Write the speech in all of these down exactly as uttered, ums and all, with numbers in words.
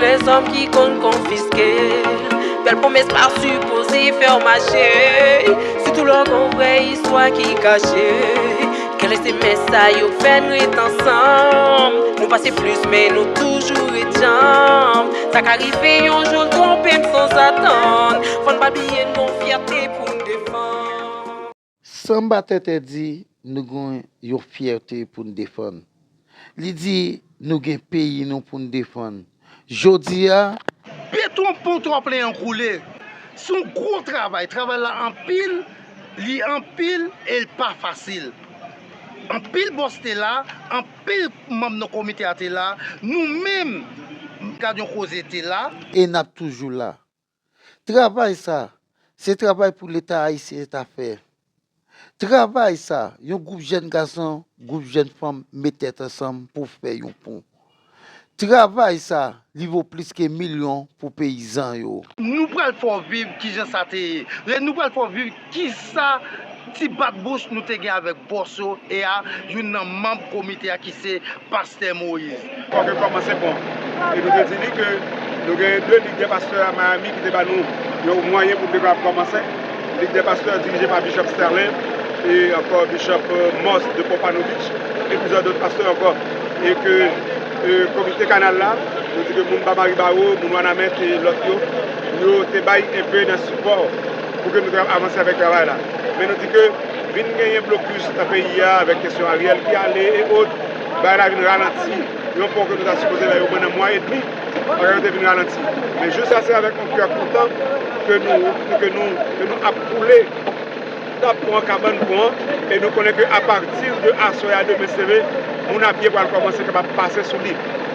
Lèzòm ki konn konfiske l. Bèl pwomès pa sipoze fè w mache. Sitou lè w gon vrè istwa ki kache. Kèlè se mès sa yo fè n ret ansanm. Nou pase plis, men nou toujou ret djanm. Sa ka rive yon jou l twonpe m sanzatann. Fò n pa bliye n gon fyète pou n defann. Sanba Tètè di nou gen yon fyète pou n defann. Li di nou gen peyi nou pou n defann. Jodi a, Beton pon twò plen an koule. Se yon gwo travay. Travay la anpil, li anpil e l pa fasil. Anpil bòs te la, anpil manm nan komite a te la, nou menm, Gad yon koze te la. E n ap toujou la. Travay sa, se travay pou Leta ayisyen ta fè. Travay sa, yon gwoup jèn gason, gwoup jèn fanm met tèt ansanm pou fè yon pon. Travay sa, li vo plis ke milyon pou peyizan yo. Nou pral fè w viv kijan sa te ye. E nou pral fè w viv kisa ti bat bouch nou te gen avèk bòs yo e a youn nan manm komite a ki se Pastè Moïse. Fòk yo kòmanse pon. E nou te di li ke nou gen de lig dè pastè a Miami ki te ba nou yon mwayen pou nou te kapab kòmanse. Lig dè pastè dirije pa Bishop Sterling e ankò Bishop, euh, Moss de Popanovich e plizyè dòt pastè ankò. E ke, euh, komite kanal la, nou di ke moun Bamaribawo, moun Wanament e lòt yo, yo te bay enpe nan sipò pou ke nou te kapab avanse avèk travay la. Men nou di ke vin genyen blokis nan peyi a avèk kesyon Ariel ki ale e ot, bagay la vin ralanti. Yon pon ke nou ta sipoze fè omwen nan mwa edmi, bagay yo te vin ralanti. Men jou sa se avèk yon kè kontan ke nou, ke nou, ke nou ap koule tap pran kabann pon an, e nou konnen ke apati de aswè a demen se leve, moun a pye pral kòmanse kapab pase sou li.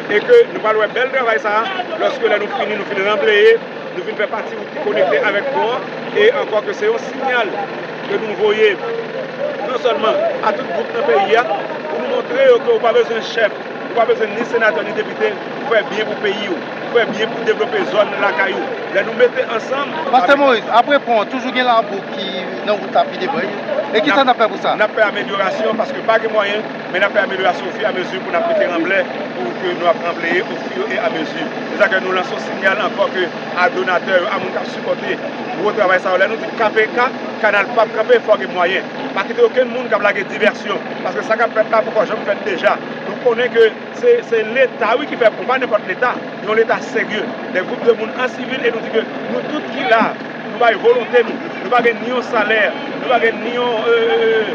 E ke nou pral wè bèl travay sa a, lòske lè nou fini, nou fin ranbleye, nou fin fè pati wout ki konekte avèk pon an, e ankò ke se yon siyal ke nou voye non sèlman a tout gwoup nan peyi a, pou nou montre yo ke ou pa bezwen chèf, ou pa bezwen ni senatè ni depite pou fè byen pou peyi w, pou fè byen pou devlope zòn lakay ou. Lè nou mete ansanm. Pastè Moïse, apre pon an, toujou gen labou ki nan wout la pi devan. E kisa n ap fè pou sa? N ap fè amelyorasyon paske pa gen mwayen, men n ap fè amelyorasyon ofiramezi pou n ap mete ranblè pou ke nou ap ranbleye ofiramezi. Se sa ke nou lanse yon siyal ankò ke a donatè yo, a moun k ap sipòte gwo travay sa yo. Lè nou di K P K, kanal p ap kanpe, fò gen mwayen. Pa kite okenn moun k ap lage divèsyon, paske sa k ap fèt la poko janm fèt deja. Nou konnen ke se, se Leta, wi, ki fè pon, pa nenpòt Leta, yon Leta serye, de gwoup de moun an sivil, e nou di ke nou tout ki la, nou bay volonte nou, nou pa gen ni yon salè, nou pa gen ni yon, euh, euh,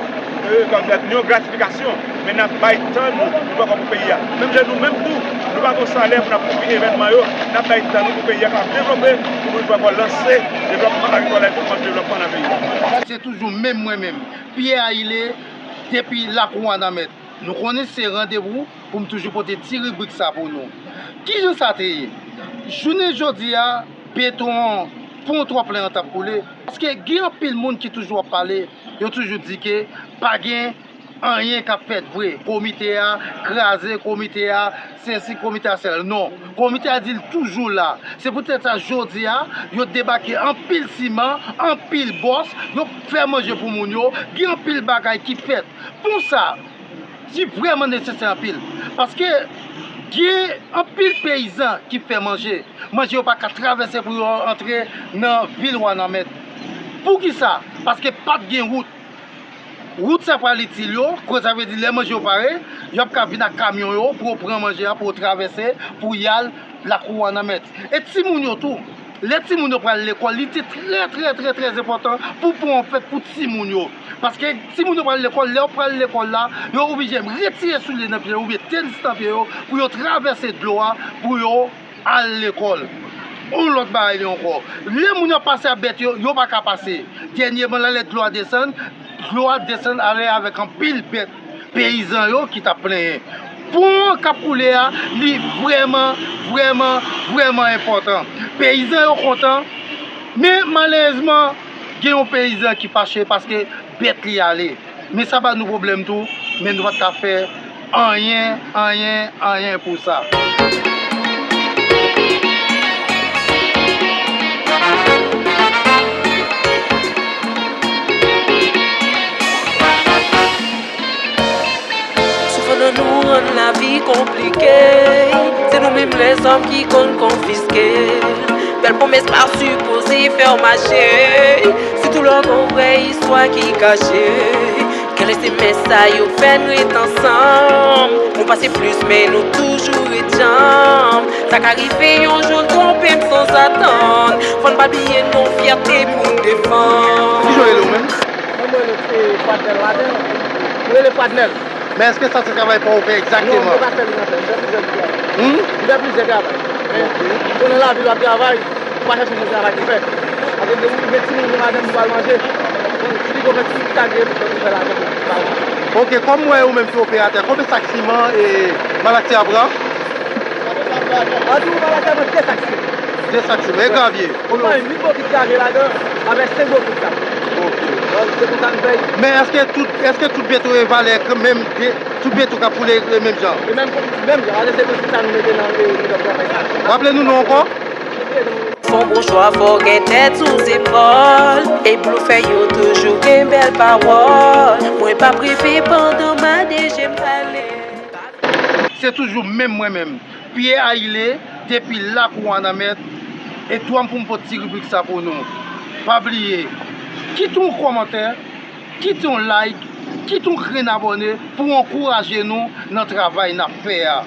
euh, kòm ni yon gratifikasyon, men n ap bay tan nou, nou poko pou peyi a. Menm jan nou menm tou, nou pa gen salè pou n ap kouvri evènman yo, n ap bay tan nou pou peyi a kapab devlope, pou nou poko lanse devlòpman agrikòl la, e pou devlòpman nan peyi a. Se toujou menm mwen menm, Pierre Ayile, depi Lakou Wanament. Nou konnen se randevou pou m toujou pote ti ribrik sa pou nou. Kijan sa te ye? Jounen jodi a, beton an, pon twò plen an t ap koule. Paske gen anpil moun ki toujou ap pale, yo toujou di ke pa gen anyen k ap fèt vre. Komite a kraze, komite a sesi, komite a sela. Non, komite a di l toujou la. Se poutèt sa jodi a, yo debake anpil siman, anpil bòs, yo fè manje pou moun yo, gen anpil bagay ki fèt. Pon sa, li vrèman nesesè anpil. Paske gen anpil peyizan ki fè manje. Manje yo pa ka travèse pou yo antre nan vil Wanament. Poukisa? Paske pa t gen wout. Wout sa pral itil yo, kote sa vle di lè manje yo pare, y ap ka vin ak kamyon yo pou yo pran manje a, pou yo travèse, pou y al Lakou Wanament. E timoun yo tou. Lè timoun yo pral lekòl, li te trè, trè, trè, trè enpòtan pou pon an fèt pou timoun yo. Paske timoun yo pral lekòl, lè yo pral lekòl la, yo oblije retire soulye nan pye yo oubyen tenis nan pye yo pou yo travèse dlo a, pou yo al lekòl. Yon lòt bagay li ankò. Lè moun yo ap pase a bèt yo, yo pa ka pase. Dènyèman la, lè dlo a desann, dlo a desann ale avèk anpil bèt. Peyizan yo ki t ap plenyen. Pon an k ap koule a, li vrèman, vrèman, vrèman enpòtan. Peyizan yo kontan, men malerezman, gen yon peyizan ki fache paske bèt li ale. Men sa ba nou pwoblèm tou, men nou pa t ka fè anyen, anyen, anyen pou sa. Soufrans nou rann lavi konplike. Se nou menm lèzòm Sòm ki konn konfiske. Bèl pwomès pa sipoze fè w mache. Sitou lè w gon vrè istwa ki kache. Gen lè se men sa yo fè n ret ansanm. Nou pase plis, men nou toujou ret djanm. Sa ka rive yon jou l twonpe m sanzatann. Fò n pa bliye nou fyète pou n defann. Kijan w rele w menm? Mwen, mwen rele Fratnel Laden. Mwen rele Fratnel. Men èske sa se travay pa w fè egzakteman? Non, se pa sèl li nan fè. Li fè plizyè travay. Hmm? Li fè plizyè travay. Men, ou konnen lavi, w ap travay, ou pa chèche yon travay pou fè. Apre, de ou gen timoun, gen madanm, ou pral manje. Bon, si li gon fè ti kagre, li fè lajan pou li. Ok, kòm mwen ou menm ki operatè, konbyen sak siman e Malatia pran? An tou, Malatia pran de sak siman. De sak siman, e gravye? Konbyen? Li bokit gravye ladan, avèk senk bokit sa. Ok. Bon, se konsa n fè. Men èske tout, èske tout beto e valè menm, tout beto k ap koule e menm jan? E menm, menm jan, alè se konsi sa nou mete nan, e, nou travay sa. Raple nou non ankò? Fè yon bon chwa, fò w gen tèt sou zepòl. E blofè yo toujou gen bèl pawòl. Mwen p ap reve pandan mande je m pale. Se toujou menm mwen menm, Pierre Ailé, depi Lakou Wanament, e dwa m pou m pote ti ribrik sa pou nou. Pa bliye, kite yon kòmantè, kite yon like, kite yon grenn abòne pou ankouraje nou nan travay n ap fè a.